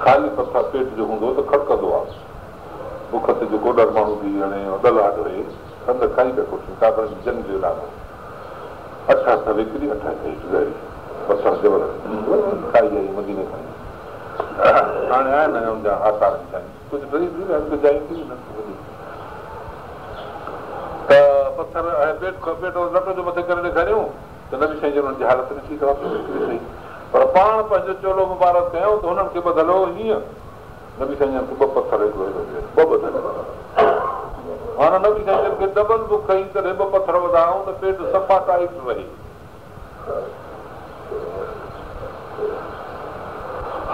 خالي پٿر پيٽ جو هوندو ته کڙڪندو آهي، بک تي جو ڪوڏر ماڻهو بيهي هڻي ڏلها ڍوئي خندق کاهي پيا کوٽين، ڪافرن جي جنگ جو اعلان هو. اٺ هٿ ويڪري، اٺ هٿ هيٺ گهري، پٿر جبل کاهي آئي مديني کان هاڻي آهن اڃا ان جا آثار نشانيون ڪجهه ڊهي به ويا ڪجهه جايون ٿي ويون ته پٿر ۽ پيٽ کان پيٽ لٽو جو مٿي ڪري ڏيکاريون ته نبي سائين جن انهن جي حالت ڏٺي ته واقعي ويڪري سهي پر پاڻ پنهنجو چولو مبارڪ ڪيائون ته هنن کي ٻڌل هو هيئن. نبي سائين جن کي ٻه پٿر هڪڙو هيڏو ٻه ٻڌل. معنيٰ نبي سائين جن کي ڊبل بک هئي تڏهن ٻه پٿر وڌائون ته پيٽ صفا ٽائيٽ رهي.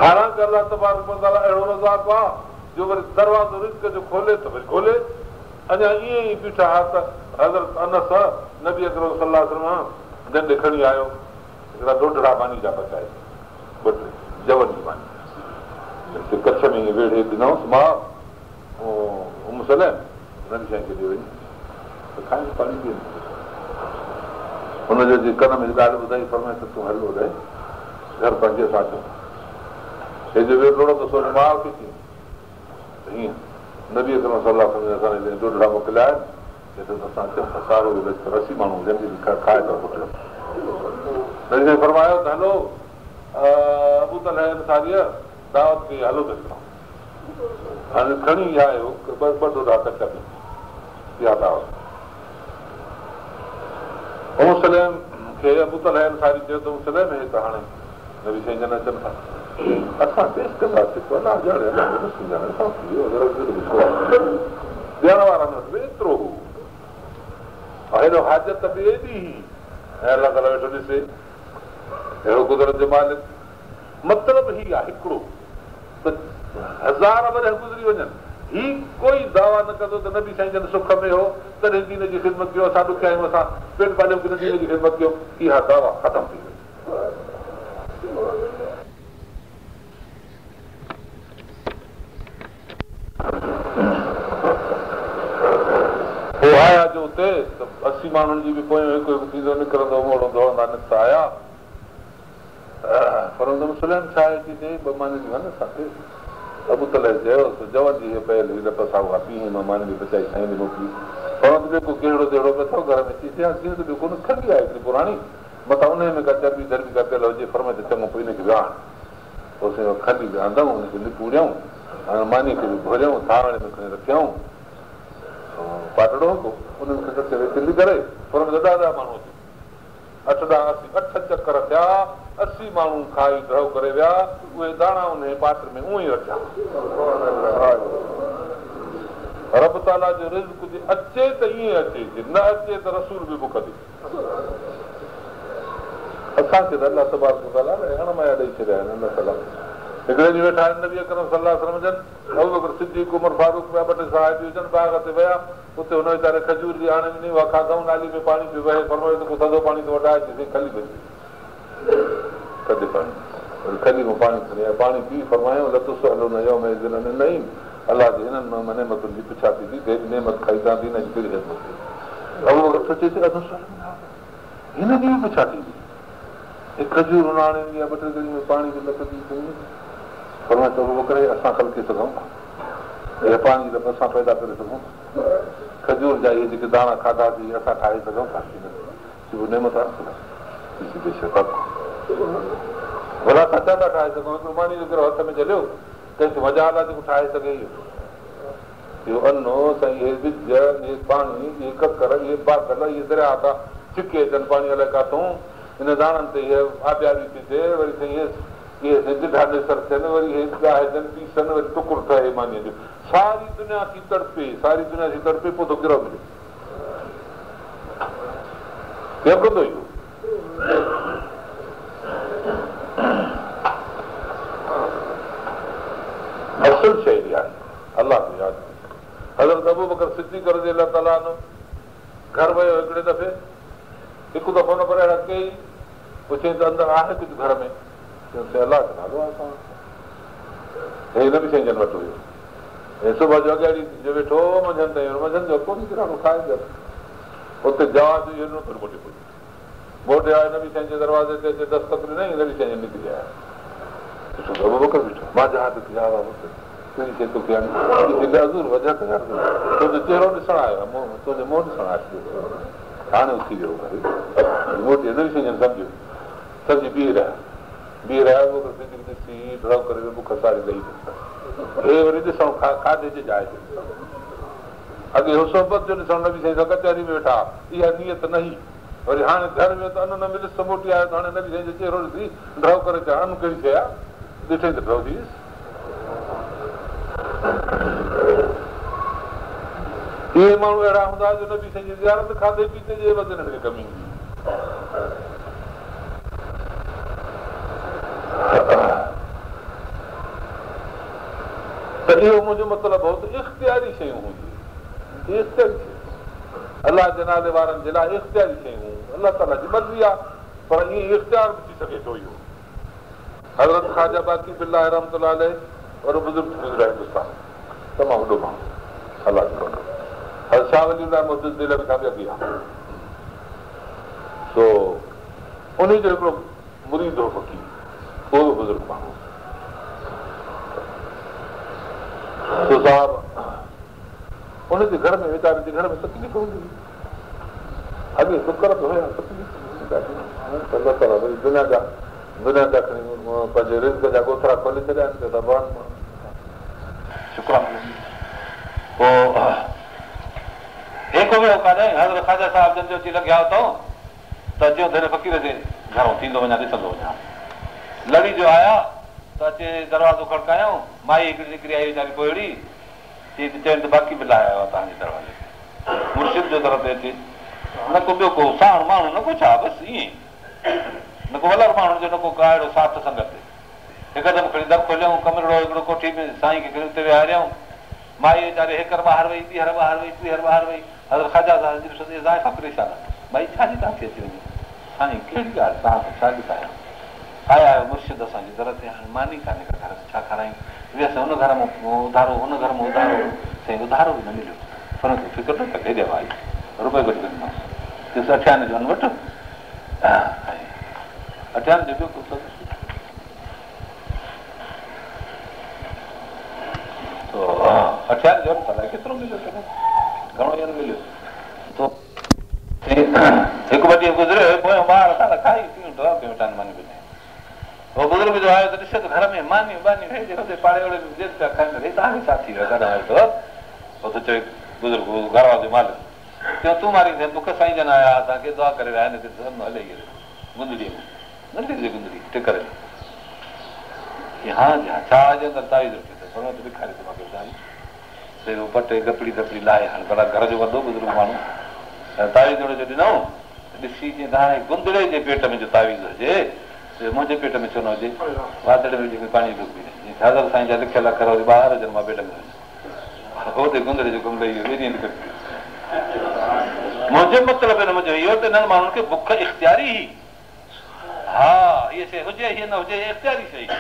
حالانڪه الله تبارڪ وتعاليٰ اهڙو رزاق آ جو وري دروازو رزق جو کولي ته وري کولي. اڃا ائين ئي بيٺا ها ته حضرت انس نبي اڪرم صلي الله عليه وسلم جن ڏي کڻي آيو هڪڙا ڍوڍڙا ماني جا پچائي ٻه ٽي جون جي ماني هتي ڪڇ ۾ ائين ويڙهي ڏنائونس ماء ام سليم نبي سائين کي ڏي وڃي ته کائين پاڻي پيئن. هن جو جي ڪن ۾ ڳالهه ٻڌائي فرمائي ته تون هل هوڏي گهر پنهنجي اسان اچون ٿا. هي جو ويو ڊوڙندو سو وڃي ماء کي چيائين ته هيئن نبي اڪرم صلي الله عليه وسلم اسان ڏي ڍوڍڙا موڪليا آهن چئي ٿو ته اسان اچون ٿا سارو اهو لشڪر 80 ماڻهو هجن جيڪي کائي ٿا موڪليو. نبي سائين فرمايو ته هلو ابو طلحه انصاريء دعوت ڪئي هلو ته کائون. هاڻي کڻي آيو ٻه ڍوڍا ڪچا ۾ اها دعوت. ام سليم کي ابو طلحه انصاري چيو ته ام سليم هي ته هاڻي نبي سائين جن اچن ٿا اسان پيش ڪنداسين پوء الله ڄاڻي الله جو رسول ڄاڻي اسان کي اهو ڏيڻ وارن وٽ به ايترو هو هيڏو حاجت به ايڏي هئي ۽ الله تعاليٰ ويٺو ڏسي اهڙو قدرت جو مالڪ مطلب هي آهي هڪڙو ته هزار ورهيه گذري وڃن هي ڪوئي دعويٰ نه ڪندو ته نبي سائين جن سک ۾ هو تڏهن دين جي خدمت ڪيو اسان ڏکيا آهيون اسان پيٽ پاليون ڪين دين جي خدمت ڪيو اها دعويٰ ختم ٿي وئي. پوء آيا جو اتي ته 80 ماڻهن جي به پويون هڪ هڪ ٿيندو نڪرندو موڙو ڊوڙندا نڪتا آيا. فرمايو ام سليم ڇا آهي؟ چي چئي ٻه ماني ڏيون اسان کي. ابو طلحه چيو ته جون جي هيء پيل هئي لپ سا اها پيهي مان ماني به پچائي سائين ڏي موڪلي. فرمايو ته ٻيو ڪو گيهڙو ديهڙو به اٿو گهر ۾؟ چي چي ها گيهه ته ٻيو ڪونه کلي آهي هڪڙي پراڻي متان انهيء ۾ ڪا چرٻي ڌرٻي ڪا پيل هجي. فرمايو ته چڱو پوء ان کي به آڻ. پوء سائين اها کلي به آندائون ان کي نپوڙيائون ۽ مانيء کي به ڀريائون ٿانوڙي ۾ کڻي رکيائون. پاٽڙو هو ڪو ان ۾ کڻي رکي ويچلي ڪري فرمايو ته ڏهه ڏهه ماڻهو اچو. اٺ ڏهه 80 اٺ چڪر ٿيا، 80 ماڻهو کائي ڍؤ ڪري ويا، اهي داڻا انهيء پاٽ ۾ اونئن ئي رکيا. رب تعاليٰ جو رزق جي اچي ته ائين اچي، جي نه اچي ته رسول به بک تي. اسان کي ته الله تبارڪ وتعاليٰ اڻ ميا ڏئي ڇڏيا آهن. الله تعاليٰ هڪڙي ڏينهن ويٺا آهن نبي اڪرم صلي الله عليه وسلم جن، ابوبڪر صديق، عمر فاروق ٻيا ٻه ٽي صحابي هجن، باغ تي ويا، اتي هن ويچاري کجور جي آڻي ڏني، اها کاڌائون، نالي ۾ پاڻي پيو وهي، فرمايو ته ڪو ٿڌو پاڻي تو وٽ آهي؟ چي سائين کلي بچي ٿڌي پاڻي وري کلي مان پاڻي کڻي آيو، پاڻي پي فرمايو لتسئلن يومئذ عن النعيم الله جي هنن نعمتن جي پڇا ٿيندي ته هيڏي نعمت کائي توهان دين جي ڪهڙي خدمت ڪئي؟ ابوبڪر سوچي ٿو انسئل هن جي به پڇا ٿيندي هي کجور هن آڻي ڏني آهي ٻه ٽي گهڙي ۾ پاڻي به لپ جي ٿيندي فرمايو ته ابوبڪر هي اسان خلقي سگهون ٿا اهي پاڻي لپ اسان پيدا ڪري سگهون ٿا کجور جا اهي جيڪي داڻا کاڌاسين اهي اسان ٺاهي سگهون ٿا ڪي نه؟ چئبو نعمت آهي خدا جي ڀلا اسان ڇا ٿا ٺاهي سگهون؟ هڪڙو ماني جو گرهه هٿ ۾ جهليو ڪنهن کي مجال آهي جيڪو ٺاهي سگهي اهو اهو ان سائين اهي ٻج اهي پاڻي اهي ڪڪر اهي بادل اهي درياهه ٿا ڇڪي اچن پاڻي الائي ڪاٿون ان داڻن تي اهي آبياري ٿي ٿئي وري سائين اهي اهي سائين ڊڍا نيسر ٿين وري اهي ڳاهجن پيسن وري ٽڪر ٺهي مانيء جو ساري دنيا ٿي تڙپي، ساري دنيا ٿي تڙپي، پوء ٿو گرهه ملي. ڪير ڪندو اهو؟ اصل شيء اها آهي الله کي ياد ڪري. حضرت ابوبڪر صديق رضي الله تعالٰي عنه گهر ويو هڪڙي دفعي، هڪ دفعو نه پر اهڙا ڪيئي، پڇيائين ته اندر آهي ڪجهه گهر ۾؟ چيائين سائين الله جو نالو آهي اسان وٽ. هي نبي سائين جن وٽ هيو. ۽ صبح جو اڳياڙي جو ويٺو هو منجهند تائين منجهند جو ڪو نڪرانو کائي ويس. اتي جواب اهو ڏنو ته موٽي پهتو. موٽي آيو نبي سائين جي دروازي تي اچي دستڪ ڏنائين نبي سائين جن نڪري آيا. ڏٺو ته ابوبڪر بيٺو. ما جاء بڪ يا ابا بڪر ڪهڙي شيء توکي آڻي ڏسي لازور وجهڪ يا رسول الله تنهنجو چهرو ڏسڻ آيو آهيان تنهنجو منهن ڏسڻ آيو هاڻي اٿي ويو موٽي نبي سائين جن سمجهيو سمجهي بيهي رهيا. بيهي رهيا ابوبڪر صديق ڏسي ڍؤ ڪري ويو بک ساري لهي ويس. هي وري ڏسڻ کاڌي جي جاء تي ڏسڻ. اڳي هو صحبت جو ڏسڻ نبي سائين سان ڪچهري ۾ ويٺا ها اها نيت نه هئي. وري هاڻي گهر ويو ته ان نه مليس ته موٽي آيو ته هاڻي نبي سائين جو چهرو ڏسي ڍؤ ڪري چيو ان ڪهڙي شيء آ؟ ڏٺئي ته ڍؤ ٿي ويس. اهي ماڻهو اهڙا هوندا جو نبي سائين جي زيارت کاڌي پيتي جي عيوض هنن کي ڪم ايندي. ته اهو منهنجو مطلب هو ته اختياري شيون هونديون اختياري شيون الله جي نالي وارن جي لاء اختياري شيون الله تعاليٰ جي مرضي آهي پر ائين اختيار به ٿي سگهي ٿو اهو حضرت خواجه باقي بالله رحمة الله عليه وڏو بزرگ ٿي گذريو آهي هندستان ۾ تمام وڏو ماڻهو الله جو بندو حضرت شاهه ولي الله محدث دهلوي کان به اڳي آهي سو انهي جو هڪڙو مريد هو فقير اهو به بزرگ ماڻهو سو صاحب ان جي گهر ۾ ويچاري جي گهر ۾ تڪليف هوندي هئي اڳي ڪڪر به هيا تڪليف الله تعاليٰ وري دنيا جا دنيا جا کڻي پنهنجي رزق جا ڳوٿرا کولي ڇڏيا آهن پيا ٿا وهن شڪرانا پوء هيڪو ويو ڪاڏي حضرت خواجه صاحب جن جو اچي لنگهيا اتان ته چيو ته هن فقير جي گهرون ٿيندو وڃان ڏسندو وڃان لڙي جو آيا ته اچي دروازو کڙڪايائون مائي هڪڙي نڪري آئي ويچاري پوئڙي چي ته چين ته باقي بالله آيو آهي توهان جي دروازي تي مرشد جو در تي اچي نه ڪو ٻيو ڪو ساڻ ماڻهو نه ڪو ڇا بس ائين نه ڪو ولر ماڻهن جو نه ڪو ڪا اهڙو ساٿ سنگت هڪدم کڻي در کوليائون ڪمرڙو هڪڙو ڪوٺي ۾ سائين کي کڻي اتي ويهاريائون مائي ويچاري هيڪر ٻاهر وئي ٻيهر ٻاهر وئي ٽيهر ٻاهر وئي حضرت خواجه صاحب جن ڏٺو ته اها زائفه پريشان آهي مائي ڇا جي توهان کي اچي وڃي سائين ڪهڙي ڳالهه توهان کان ڇا لڪايان آيا آهيو مرشد اسان جي در تي هاڻي ماني ڪانهي ڪا گهر ۾ ڇا کارايون ويس هن گهر مان اڌارو هن گهر مان اڌارو سائين اڌارو به نه مليو پر تون فڪر نه ڪر هيڏي آئي روپئي گڏ ڪنديمانس چيس اٺياني جو ان وٺ اٺياني جو ٻيو ڪو اٺياني جو ان الائي ڪيترو مليو گهڻو ئي ان مليو هڪ ٻه ڏينهن گذريو پويان ٻار اسان کائي پيئون ڊؤ ڪيون ويٺا آهن ماني پچائي هو بزرگ جو آيو ته ڏسي ته گهر ۾ مانيون ٻانيون هيڏي هوڏي پاڙي اوڙي ۾ جن پيا کائن هي توهان کي ڇا ٿي ويو ڪاڏانهن آيو اٿو هو ٿو چوي بزرگ هو گهر وارو جو مالڪ چيو تون ماريندين بک سائين جن آيا اسان کي دعا ڪري ويا آهن هتي ته هلي ئي گندڙي ۾ ننڍي جي گندڙي ٽڪر جي ها جي ها ڇا جي اندر تعويذ رکيو اٿس فرمايو ته ڏيکاري ته مان کي تعويذ سي هو پٽي ڳپڙي ڌپڙي لاهي هاڻي ڀلا گهر جو وڏو بزرگ ماڻهو تعويذ جهڙو جو ڏنائون ته ڏسي چي ته هاڻي گندڙي جي پيٽ ۾ جو تعويذ هجي ته منهنجي پيٽ ۾ ڇو نه هجي واتڙي ۾ وجهي پاڻي ڍڪ پي جيئن حضرت سائين جا لکيل اکر وري ٻاهر هجن مان پيٽ ۾ هجان هو ته گندڙي جو ڪم لهي ويو ٻئي ڏينهن تي منهنجو مطلب هن منجهه اهو ته انهن ماڻهن کي بک اختياري هئي ها هيء شيء هجي هيء نه هجي هيء اختياري شيء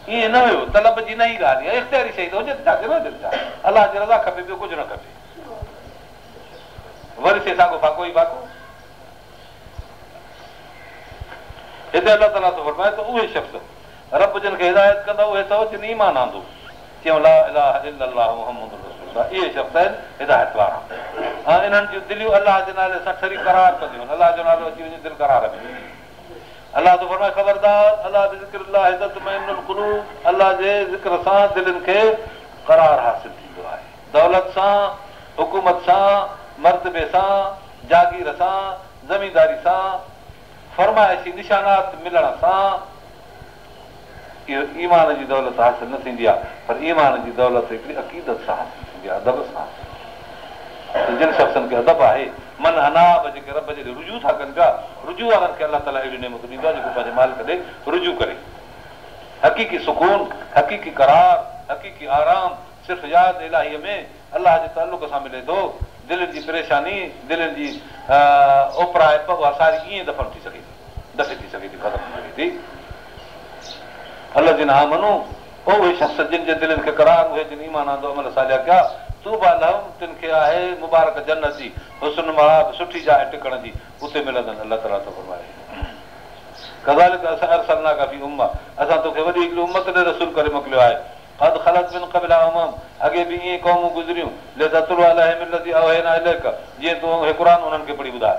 ائين نه هيو، طلب جي نه هئي ڳالهه، اها اختياري شيء ته هجي ته ڇا ٿئي نه هجي ته ڇا، الله جي رضا کپي ٻيو ڪجهه نه کپي. وري سي ساڳو فاقو ئي فاقو. هتي الله تعاليٰ ٿو فرمائي ته اهي شخص رب جن کي هدايت ڪندا اهي اٿو جن ايمان آندو، چيائون لا اله الا الله محمد رسول الله اهي شخص آهن هدايت وارا ۽ انهن جون دليون الله جي نالي سان ٺري قرار ڪنديون آهن، الله جو نالو اچي وڃي دل قرار ۾. الله ٿو فرمائي خبردار الا بذڪر الله تطمئن القلوب الله جي ذڪر سان دلين کي قرار حاصل ٿيندو آهي دولت سان حڪومت سان مرتبي سان جاگير سان زمينداري سان فرمائشي نشانات ملڻ سان اهو ايمان جي دولت حاصل نه ٿيندي آهي پر ايمان جي دولت هڪڙي عقيدت سان حاصل ٿيندي آهي ادب سان حاصل ٿيندي آهي ته جن شخصن کي ادب آهي من اناب جيڪي رب جي ڏي رجوع ٿا ڪن پيا رجوع وارن کي الله تعاليٰ اهڙيون نعمتون ڏيندو آهي جيڪو پنهنجي مالڪ ڏي رجوع ڪري حقيقي سڪون حقيقي قرار حقيقي آرام صرف ياد الاهيء ۾ الله جي تعلق سان ملي ٿو دلين جي پريشاني دلين جي اوپرائپ اها ساري ائين دفن ٿي سگهي ٿي دفع ٿي سگهي ٿي، ختم ٿي سگهي ٿي. الذين آمنوا اهي شخص جن جي دلين کي قرار اهي جن ايمان آندو عمل صالح ڪيا، طوبيٰ لهم تن کي آهي مبارڪ جنت جي حسن مآب سٺي جاء ٽڪڻ جي اتي ملندن الله تعاليٰ ٿو فرمائي ڪذالڪ ارسلناڪ في امة اسان توکي وڏي هڪڙي امت ڏي رسول ڪري موڪليو آهي قد خلت من قبلها امم اڳي به ائين قومون گذريون لتتلو عليهم الذي اوحينا اليڪ جيئن تون هي قرآن انهن کي پڙهي ٻڌاء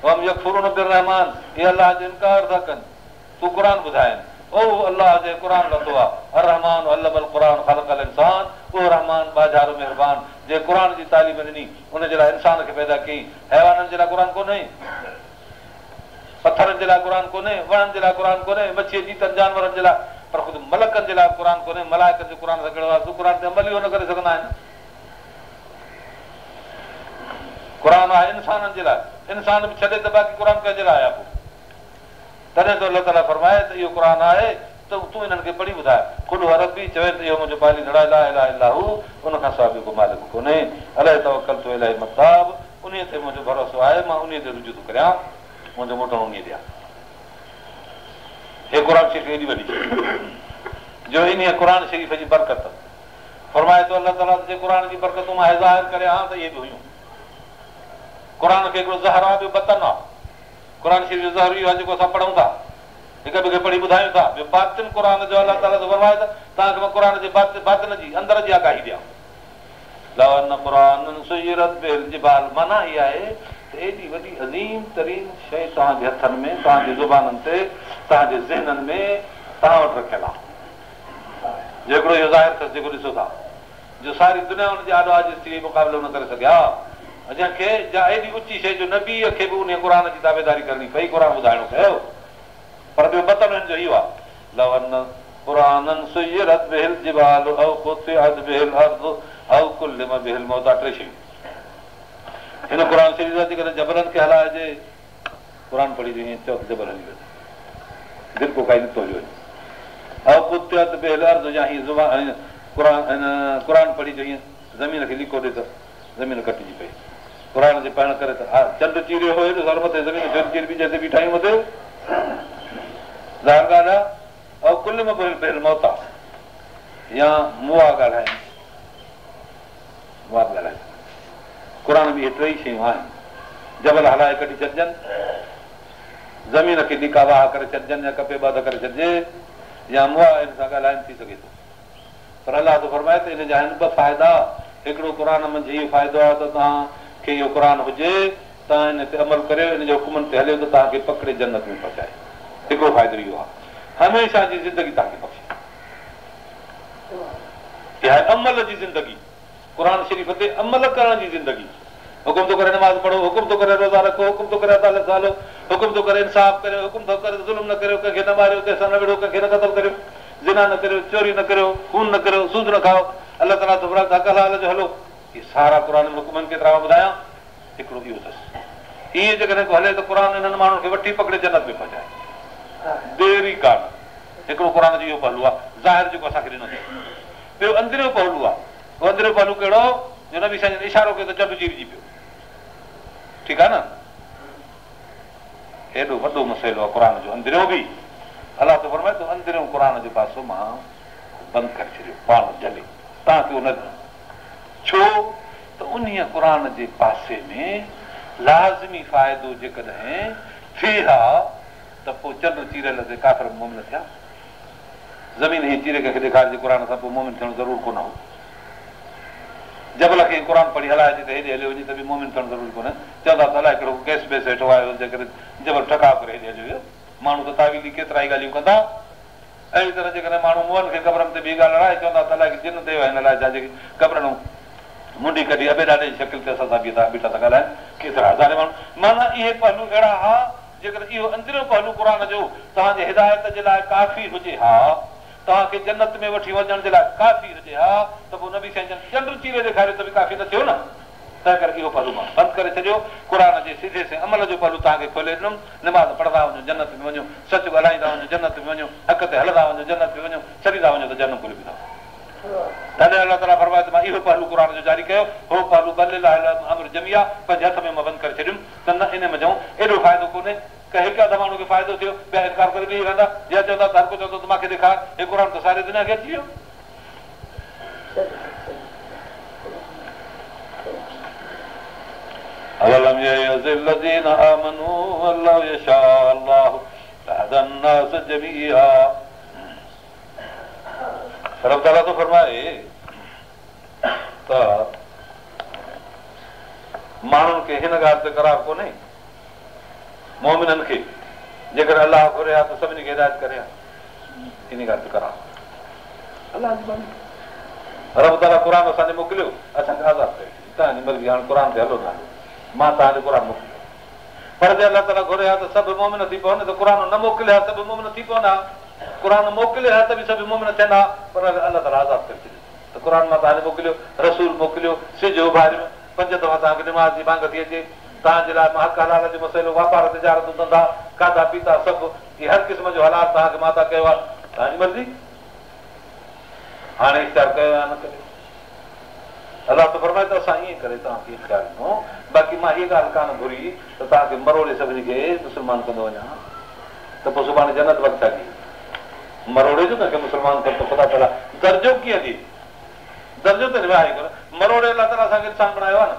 وهم يڪفرون بالرحمان اهي الله جو انڪار ٿا ڪن تون قرآن ٻڌائين اهو الله جنهن قرآن لاتو آهي الرحمان علم القرآن خلق الانسان اهو رحمان ٻاجهارو مهربان جنهن قرآن جي تعليم ڏني ان جي لاء انسان کي پيدا ڪيائين حيوانن جي لاء قرآن ڪونهي پٿرن جي لاء قرآن ڪونهي، وڻن جي لاء قرآن ڪونهي، مڇيء جيتن جانورن جي لاء، پر خود ملڪن جي لاء به قرآن ڪونهي، ملائڪن جو قرآن سان ڪهڙو واسطو، قرآن تي عمل ئي هو نه ڪري سگهندا آهن. قرآن آهي انسانن جي لاء، انسان به ڇڏي ته باقي قرآن ڪنهن جي لاء آهي پوء؟ تڏهن ٿو الله تعاليٰ فرمائي ته اهو قرآن آهي ته تون انهن کي پڙهي ٻڌاء، قل هو ربي، چوين ته اهو منهنجو پاليندڙ آهي، لا اله الا هو، ان کان سواء ٻيو ڪو مالڪ ڪونهي، عليه توڪلت واليه متاب، انهيء تي منهنجو ڀروسو آهي، مان انهيء تي رجوع ٿو ڪريان، منهنجو موٽڻ انهيء ڏي آهي. هي قرآن شريف ايڏي وڏي شيء جو انهيء قرآن شريف جي برڪت فرمائي ٿو الله تعاليٰ ته جي قرآن جي برڪتون مان ظاهر ڪريان ها ته اهي به هيون. قرآن کي هڪڙو ظهر آهي ٻيو بطن آهي. قرآن شريف جو ظهر اهو آهي جيڪو اسان پڙهون ٿا، هڪ ٻئي کي پڙهي ٻڌايون ٿا. ٻيو باطن قرآن جو الله تعاليٰ ٿو فرمائي ته توهان کي مان قرآن جي باطن جي، اندر جي آگاهي ڏيان. لو ان قرآنا سيرت به الجبال معنيٰ هي آهي ته ايڏي وڏي عظيم ترين شيء توهان جي هٿن ۾، توهان جي زبانن تي، توهان جي ذهنن ۾ توهان وٽ رکيل آهي. جو هڪڙو اهو ظاهر اٿس جيڪو ڏسو ٿا، جو ساري دنيا ان جي آڏو عاجز ٿي وئي مقابلو نه ڪري سگهيا، جنهن کي جا ايڏي اچي شيء جو نبيء کي به انهيء قرآن جي تابعداري ڪرڻي پئي، قرآن ٻڌائڻو پيو. پر ٻيو بطن هن جو اهو آهي، لو ان قرآنا سيرت به الجبال او قطعت به الارض او ڪلم به الموتيٰ ٽي شيون هن قرآن شريف سان جيڪڏهن جبلن کي هلائجي، قرآن پڙهي جو ائين چئو ته جبل هلي وڃي، دل ڪو کائي نڪتو هليو وڃي. او قطعت به الارض يا هي زبان قرآن هن قرآن پڙهي جو هيئن زمين کي ليڪو ڏي ته زمين ڪٽجي پئي. قرآن جي پڙهڻ ڪري ته چنڊ چيريو هو هيڏو سارو مٿي زمين ڇو چيربي جنهن تي بيٺا آهيون مٿي ظاهر ڳالهه آهي. او ڪلم به الموتيٰ يا مئا ڳالهائين. مئا به ڳالهائي سگهن. قرآن ۾ اهي ٽيئي شيون آهن. جبل هلائي ڪڍي ڇڏجن، زمين کي ليڪا واهه ڪري ڇڏجن يا ڪپي ٻه اڌ ڪري ڇڏجي يا مئا ان سان ڳالهائين ٿي سگهي ٿو. پر الله ٿو فرمائي ته ان جا آهن ٻه فائدا، هڪڙو قرآن منجهه اهو فائدو آهي ته توهان کي اهو قرآن هجي، توهان ان تي عمل ڪريو، ان جي حڪمن تي هليو ته توهان کي پڪڙي جنت ۾ پهچائي. هڪڙو فائدو اهو آهي. هميشه جي زندگي توهان کي بخشي. اها آهي عمل جي زندگي، قرآن شريف تي عمل ڪرڻ جي زندگي. حڪم ٿو ڪري نماز پڙهو، حڪم ٿو ڪري روزا رکو، حڪم ٿو ڪري عدالت سان هلو، حڪم ٿو ڪري انصاف ڪريو، حڪم ٿو ڪري ظلم نه ڪريو، ڪنهن کي نه ماريو، ڪنهن سان نه وڙهو، ڪنهن کي نه قتل ڪريو، زنا نه ڪريو، چوري نه ڪريو، خون نه ڪريو، سود نه کائو، الله تعاليٰ ٿو فرمائي ته حق حلال جو هلو. اهي سارا قرآن ۾ حڪم آهن، ڪيترا مان ٻڌايان؟ هڪڙو اهو اٿس. ائين جيڪڏهن ڪو هلي ته قرآن انهن ماڻهن کي وٺي پڪڙي جنت ۾ پهچائي. دير ئي ڪانه. هڪڙو قرآن جو اهو پهلو آهي، ظاهر جيڪو اسان کي ڏنو اٿس. ٻيو اندريون پهلو آهي. اهو اندريون پهلو ڪهڙو؟ جو نبي سائين جن اشارو ڪيو ته چنڊ چيرجي پيو. ٺيڪ آهي نه؟ ايڏو وڏو مسئلو آهي قرآن جو اندريون به. الله ٿو فرمائي ته اندريون قرآن جو پاسو مان بند ڪري ڇڏيو، پاڻ جهلي توهان کي اهو نه ڏنو. ڇو ته انهيء قرآن جي پاسي ۾ لازمي فائدو جيڪڏهن ٿئي ها ته پوء چنڊ چيريل تي ڪافر به مؤمن ٿيا. زمين هيئن چيري ڪنهن کي ڏيکارجي قرآن سان پوء مؤمن ٿيڻ ضرور ڪونه هو. جبل کي قرآن پڙهي هلائجي ته هيڏي هليو وڃي ته به مؤمن ٿيڻ ضروري ڪونه. چوندا ته الائي ڪهڙو گئس بيس هيٺ آيو جنهن ڪري جبل ٺڪاء ڪري هيڏي هليو ويو. ماڻهو ته تاويلي ڪيترائي ڳالهيون ڪندا. اهڙي طرح جيڪڏهن ماڻهو مئن کي قبرن تي بيهي ڳالهارائي چوندا ته الائي جن ديو آهن الائي ڇا جيڪي قبرن منڍي ڪڍي ابي ڏاڏي جي شڪل تي اسان سان بيٺا ٿا ڳالهائن. ڪيترا هزارين ماڻهو معنيٰ اهي پهلو اهڙا ها جيڪڏهن اهو اندريون پهلو قرآن جو توهان جي هدايت جي لاء ڪافي هجي ها، توهان کي جنت ۾ وٺي وڃڻ جي لاء ڪافي هجي ها ته پوء نبي سائين جن چنڊ چيري ڏيکاريو ته به ڪافي نه ٿيو نه؟ تنهنڪري اهو پهلو مان بند ڪري ڇڏيو، قرآن جي سڌي سنئين عمل جو پهلو توهان کي کولي ڏنم، نماز پڙهندا وڃو جنت ۾ وڃو، سچ ڳالهائيندا وڃو جنت ۾ وڃو، حق تي هلندا وڃو جنت ۾ وڃو، ڇڏيندا وڃو ته جهنم کلي پيندو. تڏهن الله تعاليٰ فرمايو ته مان اهو پهلو قرآن جو جاري ڪيو، هو پهلو بل لله الامر جميعا پنهنجي هٿ ۾ مان بند ڪري ڇڏيم ته نه انهي منجهئون ايڏو فائدو ڪونهي، ڪنهن هڪ اڌ ماڻهو کي فائدو ٿيو، ٻيا انڪار ڪري بيهي رهندا يا چوندا ته هر ڪو چوندو ته مان کي ڏيکار، هي قرآن ته ساري دنيا کي اچي ويو. اولم ييأس الذين آمنوا ان لو يشاء الله لهدي الناس جميعا رب تعاليٰ ٿو فرمائي ته ماڻهن کي هن ڳالهه تي قرار ڪونهي مؤمنن کي جيڪڏهن الله گهري ها ته سڀني کي هدايت ڪري ها ان ڳالهه تي قرار الله جي مرضي رب تعاليٰ قرآن اسان ڏي موڪليو اسان کي آزاد ڪري ڇڏيو توهان جي مرضي هاڻي قرآن تي هلو نه هلو مان توهان ڏي قرآن موڪليو پر جي الله تعاليٰ گهري ها ته سڀ مؤمن ٿي پون ته قرآن نه موڪلي ها سڀ مؤمن ٿي پون ها قرآن موڪلي ها ته به سڀ مؤمن ٿين ها پر الله تعاليٰ آزاد ڪري ڇڏيو ته قرآن مان توهان ڏي موڪليو رسول موڪليو سج اڀاريو. پنج دفعا توهان کي نماز جي بانگ ٿي اچي، توهان جي لاء مان حق حلال جو مسئلو، واپار تجارتون ڌنڌا، کاڌا پيتا سڀ، اهي هر قسم جو حلال توهان کي مان عطا ڪيو آهي، توهان جي مرضي. هاڻي اختيار ڪيو يا نه ڪريو. الله ٿو فرمائي ته اسان ائين ڪري توهان کي اختيار ڏنو، باقي مان هيء ڳالهه ڪانه گهري ته توهان کي مروڙي سڀني کي مسلمان ڪندو وڃان ته پوء سڀاڻي جنت وقت ڇا ڏيندي؟ مروڙي جو ڪنهن کي مسلمان ڪر ته خدا تعاليٰ درجو ڪيئن ڏئي؟ درجو ته آهي ڪونه، مروڙي الله تعاليٰ اسان کي انسان بڻايو آهي نه.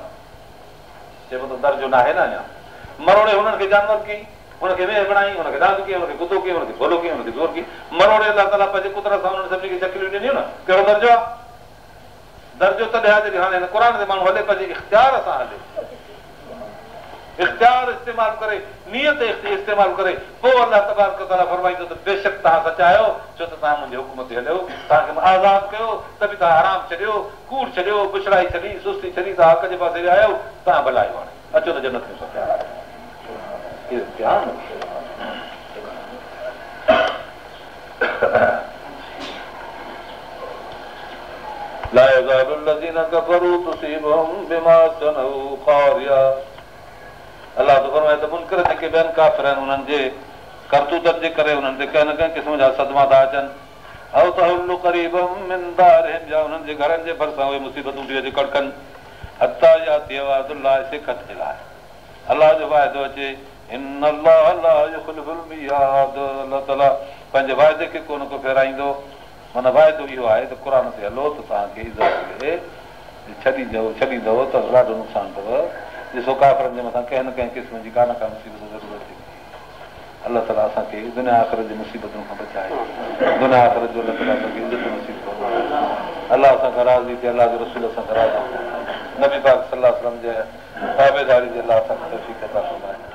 چئبو ته درجو ناهي نه اڃا. مروڙي هنن کي جانور ڪيئي، هن کي مينهن بڻائي، هن کي ڏاند ڪيئي، هن کي ڪتو ڪيئي، هن کي ڀولو ڪيئي، هن کي سوئر ڪيئي. مروڙي الله تعاليٰ پنهنجي قدرت سان انهن سڀني کي شڪليون ڏنيون نه. ڪهڙو درجو آهي؟ درجو تڏهن آهي جڏهن هاڻي هن قرآن تي ماڻهو هلي پنهنجي اختيار سان هلي. اختيار استعمال ڪري، نيت استعمال ڪري، پوء الله تبارڪ وتعاليٰ فرمائيندو ته بيشڪ توهان سچا آهيو، ڇو ته توهان منهنجي حڪم تي هليو، توهان کي مان آزاد ڪيو، ته به توهان حرام ڇڏيو، ڪوڙ ڇڏيو، بڇڙائي ڇڏي، سستي ڇڏي، توهان حق جي پاسي ويا آهيو، توهان ڀلا آهيو هاڻي اچو ته جنت ۾ سفر اهو امتحان لا يزال الذين ڪفروا تصيبهم بما صنعوا قارعة الله ٿو فرمائي ته منڪر جيڪي به آهن ڪافر آهن انهن جي ڪرتوتن جي ڪري انهن تي ڪنهن نه ڪنهن قسم جا صدما ٿا اچن او تحل قريبا من دارهم يا انهن جي گهرن جي ڀرسان اهي مصيبتون ٿيون اچي ڪڙڪن حتي ياتي وعد الله سيکت جي لاء الله جو واعدو اچي ان الله لا يخلف الميعاد الله تعالي پنهنجي واعدي کي ڪونه ڪو ڦيرائيندو معنيٰ واعدو اهو آهي ته قرآن تي هلو ته توهان کي عزت ملي، جي ڇڏيندؤ ڇڏيندؤ ته ڏاڍو نقصان اٿو. ڏسو ڪافرن جي مٿان ڪنهن نه ڪنهن قسم جي ڪا نه ڪا مصيبت ضرور اچي ٿي. الله تعاليٰ اسان کي دنيا آخرت جي مصيبتن کان بچائي. دنيا آخرت جو الله تعاليٰ اسان کي عزت نصيب فرمائي. الله اسان کان راضي ٿئي، الله جو رسول اسان کان راضي ٿئي. نبي پاڪ صلي الله عليه وسلم جي تابعداري جي الله اسان کي توفيق عطا فرمائي.